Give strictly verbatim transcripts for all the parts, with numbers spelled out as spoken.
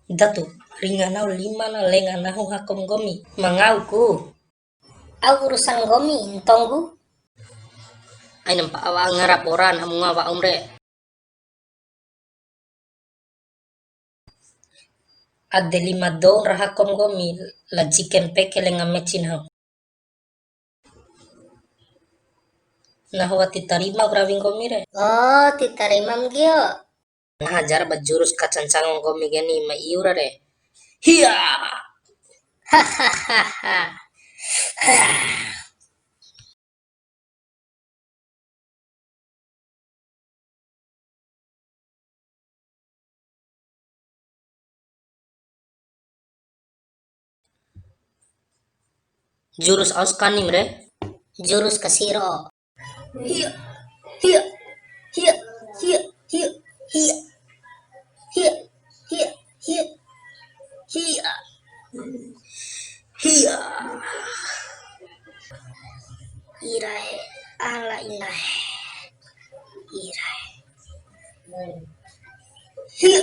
Datu, ringa nahu lima na lenga nahu hakom nggomi. Mangau ku. Au urusan nggomi, ntonggu. Aina mpa'a wa'a ngara boran, amu ngawa um re. Ade lima dou ra hakom nggomi, la jiken peke lenga meci nahu. Nahu wati tarima rawi nggomi re. Oh, ti tarima mgio. Nah, jar ba jurus kacancango nggomi geni ma iu ra re. Hia! Hahaha. Jurus aus kanim re. Jurus kasiro. Hia, hia, hia, hia, hia, hia, hia, hia, hia, hia, hia. Irae, ala inae. Irae. Hia.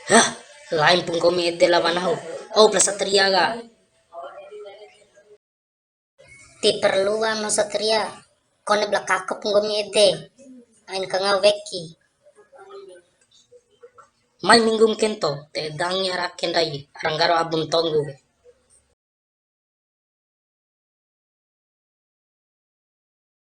Hah, lain pu nggomi ede lawan nahu. Oh, pala satria ka. Ti perlu ama satria, kone bla kakep nggomi ede. Ain kangau weki. Mai minggu kento, te dangi ara ake ndai, ara nggaro abun tonggu.